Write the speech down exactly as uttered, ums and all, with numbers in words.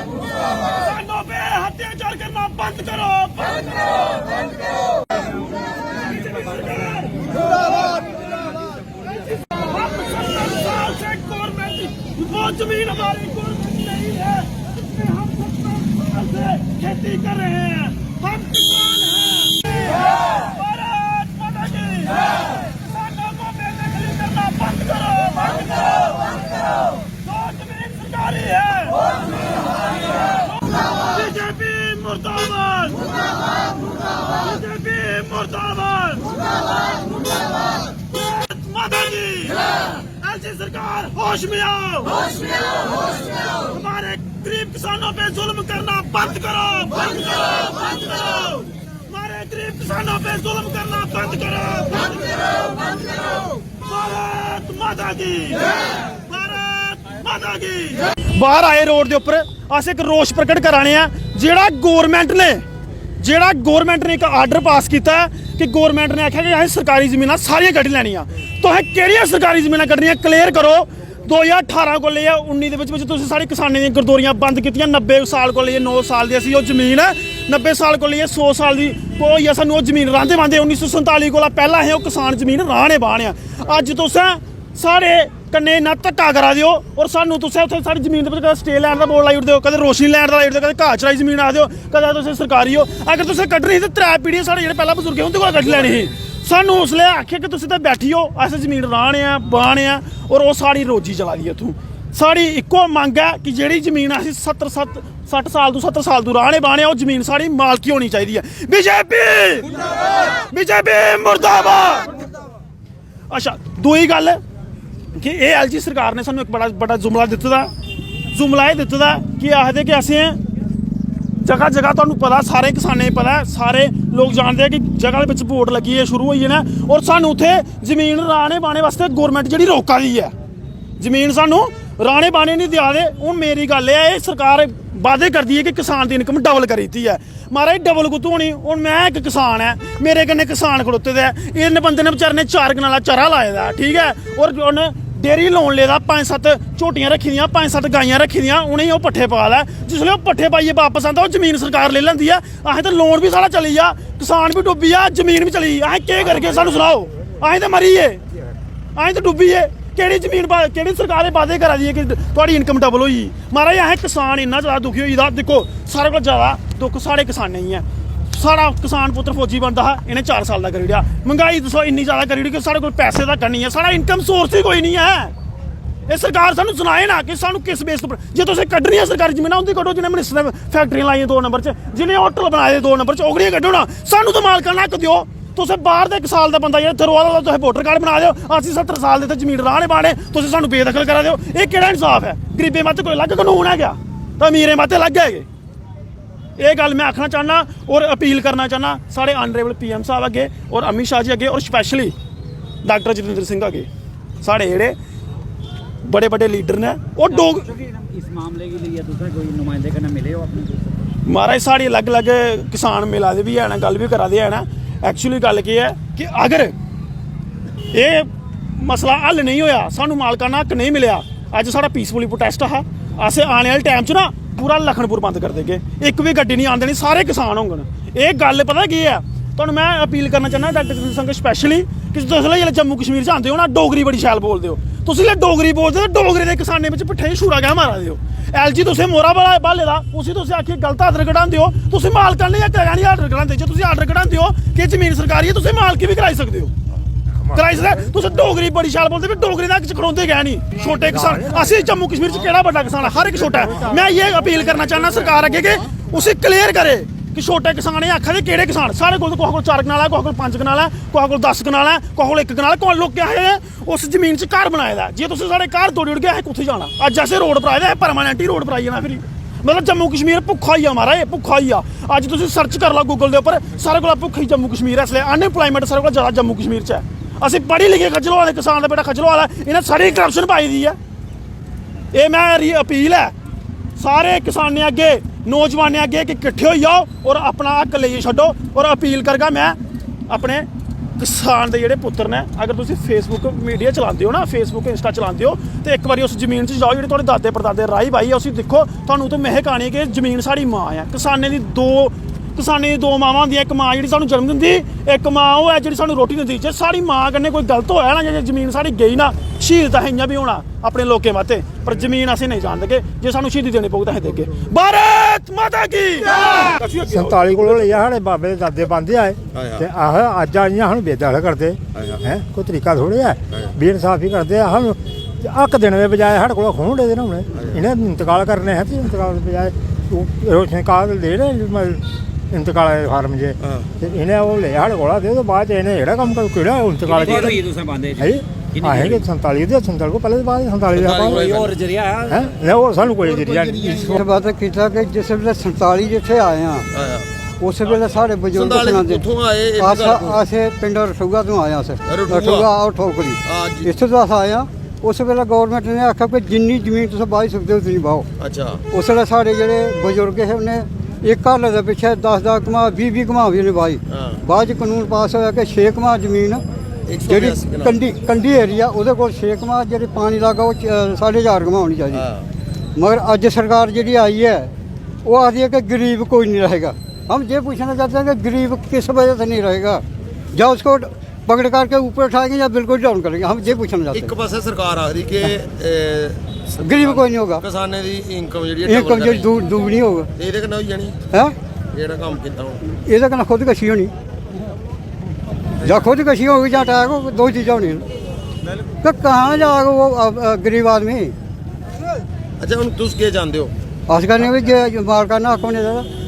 किसानों पे अत्याचार करना बंद करो, बंद करो, बंद करो। हम सत्तर साल से गवर्नमेंट, वो जमीन हमारी गवर्नमेंट नहीं है, इसमें हम सत्तर साल से खेती कर रहे हैं, हम किसान हैं। भारत माता की। किसानों को बेदखली करना बंद करो, बंद करो, बंद करो। जो जमीन सरकारी है। बीजेपी मुर्दाबाद। बीजेपी मुर्दाबाद। माता की। एलजी सरकार, होश में आओ। होश में आओ, होश में आओ। हमारे गरीब किसानों पे जुल्म करना बंद करो, बंद करो, बंद करो। हमारे गरीब किसानों पे जुल्म करना बंद करो, बंद करो, बंद करो। भारत माता की। भारत माता की। बाहर आए रोड दे उप्पर, अस इक रोष प्रकट करा ने आं। जेह्ड़ा गौरमैंट ने जेह्ड़ा गौरमैंट ने इक आर्डर पास कीता ऐ कि गौरमैंट ने आखेआ कि असें सरकारी जमीनां सारियां कड्ढी लैनियां। तुसें केह्ड़ियां सरकारी जमीनां कड्ढनियां, क्लियर करो। दो ज्हार ठारां कोला लेइयै उन्नी दे बिच बिच तुसें साढ़े किसानें दियां गरदौरियां बंद कीतियां। नब्बे साल कोला लेइयै नौ साल दी असी ओह् जमीन ऐ, नब्बे साल कोला लेइयै सौ साल दी ओह् होई ऐ सानूं ओह् जमीन रांह्दे बांह्दे। उन्नी सौ संताली कोला पैह्लें असें ओह् किसान जमीन राह्ने बाह्ने आं। अज्ज तुसें साढ़े कन्नै इन्ना धक्का करा दे ओ और सानूं तुसें उत्थै साढ़ी जमीन दे बिच कदें स्टे लैंड दा बोर्ड लाई ओड़दे ओ, कदें रोशनी लैंड दा लाई ओड़दे ओ, कदें घाऽ चराई जमीन आखदे ओ, कदें तुसें सरकारी ओ। अगर तुसें कड्ढनी ही ते त्रै पीढ़ियां साढ़े जेह्ड़े पैह्लें बजुर्ग हे उं'दे कोला कड्ढी लैनी ही। सानूं उसलै आखेआ कि तुसें ते बैठी ओ, अस जमीन राह्ने आं, बाह्ने आं और ओह् साढ़ी रोजी चला दी ऐ इत्थूं। साढ़ी इक्को मंग ऐ कि जेह्ड़ी जमीन असें सत्तर सत्त सट्ठ साल तू सत्तर साल तू राह्ने बाह्ने आं, ओह् जमीन साढ़ी मालकी होनी चाहिदी ऐ। बीजेपी, बीजेपी मुर्दाबाद। अच्छा, दूई गल्ल कि एह् एलजी सरकार ने सानूं इक बड़ा बड्डा जुमला दित्ते दा। जुमला एह् दित्ते दा कि आखदे कि असें जगह जगह, तुहानू पता, सारे किसानें गी पता ऐ, सारे लोक जानदे ऐ कि जगह दे बिच बोर्ड लग्गी गे, शुरू होई गे न और सानूं उत्थै जमीन राह्ने बाह्ने वास्तै गौरमैंट जेह्ड़ी रोका दी ऐ, जमीन सानूं राह्ने बाह्ने निं देआ दे। हून मेरी गल्ल एह् ऐ, एह् सरकार वादे करदी ऐ कि किसान दी इनकम डबल करी दित्ती ऐ। महाराज, डबल कुत्थूं होनी? हून में इक किसान ऐ, मेरे कन्नै किसान खड़ोते दे ऐ, इन्न बंदे ने बेचारे ने चार कनाला चरा लाए दा ऐ, ठीक ऐ, और उन्न डेयरी लोन लेदा, पंज सत्त झोटियां रक्खी दियां, पंज सत्त गाइयां रक्खी दियां, उ'नेंगी ओह् पट्ठे पा दा ऐ। जिसलै ओह् पट्ठे पाइयै बापस आंदा, ओह् जमीन सरकार लेई लैंदी ऐ। असें ते लोन बी साढ़ा चली गेआ, किसान बी डुब्बी गेआ, जमीन बी चली गेई। असें केह् करगे, सानूं सनाओ। असें ते मरी गे, असें ते डुब्बी गे। केह्ड़ी जमीन बा-, केह्ड़ी सरकार एह् वादे करा दी ऐ कि थुआढ़ी इनकम डबल होई गेई? महाराज, असें किसान इन्ना ज्यादा दुखी होई गेदा। दिक्खो, सारें कोला ज्यादा दुख साढ़े किसानें गी ऐ। साढ़ा किसान पुत्तर फौजी बनदा हा, इ'नें चार साल दा करी ओड़ेआ। मैंह्गाई दस्सो इन्नी ज्यादा करी ओड़ी कि साढ़े कोल पैसे तक निं ऐ, साढ़ा इनकम सोर्स ही कोई निं ऐ। एह् सरकार सानूं सनाए ना कि सानूं किस बेस उप्पर, जे तुसें कड्ढनी ऐ सरकारी जमीनां, उं'दी कड्ढो। जि'नें मिनिस्टर फैक्टरियां लाइयां दो नंबर च, जि'नें होटल बनाए दे दो नंबर च, ओह्कड़ियां कड्ढो ना। सानूं ते मालकाना हक देओ। तुसें बाह्र दे इक साल दा बंदा जेह्ड़ा इत्थै र'वा दा, तुसें वोटर कार्ड बना दे ओ, असी सत्तर साल दे इत्थै जमीन राह्ने बाह्ने, तुसें सानूं बेदखल करा दे ओ। एह् केह्ड़ा इंसाफ ऐ? गरीबें बास्तै कोई अलग कानून है क्या? ते अमीरें बास्तै अलग है गै। एह् गल्ल में आखना चाह्न्नां और अपील करना चाह्न्नां साढ़े ऑनरेबल पीएम साहब अग्गे और अमित शाह जी अग्गे और स्पैशली डॉक्टर जितेंद्र सिंह अग्गे, साढ़े जेह्ड़े बड़े बड्डे लीडर न, ओह् डोग- तुसें इस मामले गी लेइयै तुसें कोई नुमाइंदे कन्नै मिले ओ अपने दोस्तें? महाराज, साढ़े अलग-अलग किसान मिला दे बी हैन, गल्ल बी करा दे हैन। एक्चुअली गल्ल केह् ऐ कि अगर एह् मसला हल नेईं होआ, सानूं मालकाना हक नेईं मिलेआ, अज्ज साढ़ा पीसफुली प्रोटेस्ट हा, अस आने आह्ले टाइम च ना पूरा लखनपुर बंद करी देगे, इक बी गड्डी निं आन देनी, सारे किसान होङन। एह् गल्ल पता केह् ऐ, तुहानू में अपील करना चाह्न्नां डॉक्टर जितेंद्र सिंह स्पैशली कि तुस जिसलै जम्मू कश्मीर च आंदे ओ ना, डोगरी बड़ी शैल बोलदे ओ। तुस जिसलै डोगरी बोलदे ओ, डोगरे दे किसानें बिच पिट्ठे च छूरा कैं मारा दे ओ? एलजी तुसें मोहरा ब्हाले दा, उसी तुस आखियै गलत आर्डर कढांदे ओ। तुस मालकाना हक कैं निं आर्डर कढांदे? जे तुस आर्डर कढांदे ओ कि जमीन सरकारी ऐ, तुस मालकी बी कराई सकदे ओ। कराई सकदे। तुस डोगरी बड़ी शैल बोलदे, फिर डोगरी दे हक च खड़ोंदे कैं निं? छोटे किसान, अस जम्मू कश्मीर च केह्ड़ा बड्डा किसान ऐ? हर इक छोटा ऐ। में इ'यै अपील करना चाह्न्नां सरकार अग्गें कि उसी क्लियर करे कि छोटे किसान, एह् आखा दे केह्ड़े किसान? साढ़े कोल ते कुसै कोल चार कनाल ऐ, कुसै कोल पंज कनाल ऐ, कुसै कोल दस कनाल ऐ, कुसै कोल इक कनाल ऐ, कुसै लोकें आखदे उस जमीन च घर बनाए दा ऐ। जे तुस साढ़े घर तोड़ी ओड़गे, असें कुत्थै जाना? अज्ज असें रोड पर आए दे, असें परमानेंट ही रोड पर आई जाना फिरी। मतलब जम्मू कश्मीर भुक्खा होई गेआ महाराज, भुक्खा होई गेआ। अज्ज तुस सर्च करी लैओ गूगल दे उप्पर, सारें कोला भुक्खी जम्मू कश्मीर ऐ इसलै, अनएम्प्लॉयमेंट सारें कोला ज्यादा जम्मू कश्मीर च ऐ। असें पढ़ी लिखियै खज्जल होआ दे, किसान दा बेटा खज्जल होआ दा, इ'नें सारी करप्शन पाई दी ऐ। एह् मेरी अपील ऐ सारे किसानें अग्गे, नौजवानें अग्गे कि किट्ठे होई जाओ और अपना हक लेइयै छड्डो और अपील करगा में अपने किसान दे जेह्ड़े पुत्तर न, अगर तुस Facebook मीडिया चलांदे ओ ना, Facebook Insta चलांदे ओ, ते इक बारी उस जमीन च जाओ जेह्ड़ी थुआढ़े दादे परदादे राही बाही ऐ, उसी दिक्खो, थुहानू उत्थै मैहक आनी कि जमीन साढ़ी मां ऐ। किसानें दी दो किसानें दी दो मावां होंदियां, इक मां जेह्ड़ी सानू जन्म दिंदी, इक मां ओह् ऐ जेह्ड़ी सानू रोटी दिंदी। जे साढ़ी मां कन्नै कोई गलत होया ना, जे जमीन साढ़ी गेई ना, शहीद ते असें इ'यां बी होना अपने लोकें बास्तै, पर जमीन असें नेईं जान देगे। जे सानू शहीदी देनी पौग ते असें देगे। भारत माता की। संताली कोला लेइयै साढ़े बाबे दे दादे पांदे आए। ते अस अज्ज आइयां सानू बेदखल करदे। हैं, कोई तरीका थोड़े ऐ। बेइंसाफी करदे। अस हक देने दे बजाय साढ़े कोला खून लेदे न उ'नें। इ'नें इंतकाल करने हे ते इंतकाल दे बजाय रोशन कागज लेने, मतलब, इंतकाल दे फार्म जे। ते इ'नें ओह् ले साढ़े कोला, ते ओह्दे बाद च इ'नें जेह्ड़ा कम्म कर केह्ड़ा इंतकाल किन्नी देर होई तुसें पांदे इत्थै? है जी? किन्नी असें देर कि संताली दे, संताली को पैह्लें बाद संताली दे बाद। कोई होर जरिया है? हैं? नहीं, होर सानू कोई जरिया नहीं। इस बात कीता कि जिस बेल्लै संताली जित्थै आए आं, उस बेल्लै साढ़े बजुर्ग संताली सनांदे। कुत्थों आए, इस अस गल्ल को? असें पिंड रठुआ तों आए आं अस। रठुआ। रठुआ और ठोकरी। हां जी। इत्थों तो अस आए आं। उस बेल्लै गौरमेंट ने आखेआ कि जिन्नी जमीन तुस बाही सकदे ओ, उतनी बाहो। अच्छा। उस बेल्लै साढ़े जेह्ड़े बजुर्ग हे, उ'नें इक घर दे पिच्छे दस दस कनाल, बीह बीह कनाल बी उ'नें बाही। हां। बाद च कानून पास होया कि छे कनाल जमीन एक सौ बयासी जेह्ड़ी कनाल। कंढी, कंढी एरिया, ओह्दे कोल छे कनाल, जेह्ड़े पानी लागा, ओह् च-, साढ़े चार कनाल होनी चाहिदी। हां। मगर अज्ज सरकार जेह्ड़ी आई ऐ, ओह् आखदी ऐ कि गरीब कोई नहीं रहेगा। हम ये पूछना चाहते हैं कि गरीब किस वजह से नहीं रहेगा, या उसको पकड़ करके ऊपर उठाएंगे या बिल्कुल डाउन करेंगे, हम ये पूछना चाहते हैं। इक पासे सरकार आख रही कि, ए, गरीब कोई नहीं होगा। किसानें दी इनकम जेह्ड़ी ऐ इनकम double जेह्ड़ी करेंगे। दू-, दुगनी होग। ते एह्दे कन्नै होई जानी। हैं? जेह्ड़ा कम्म कीता हून। एह्दे कन्नै खुदकशी होनी, जां खुदकशी होग जां अटैक होग, दो चीज़ां होनियां न। ते कहाँ जाग वो, अ, अ, गरीब आदमी? अच्छा, हून तुस केह् चांह्दे ओ? अस करने भी जे मालका ने हक होने चाहिदा।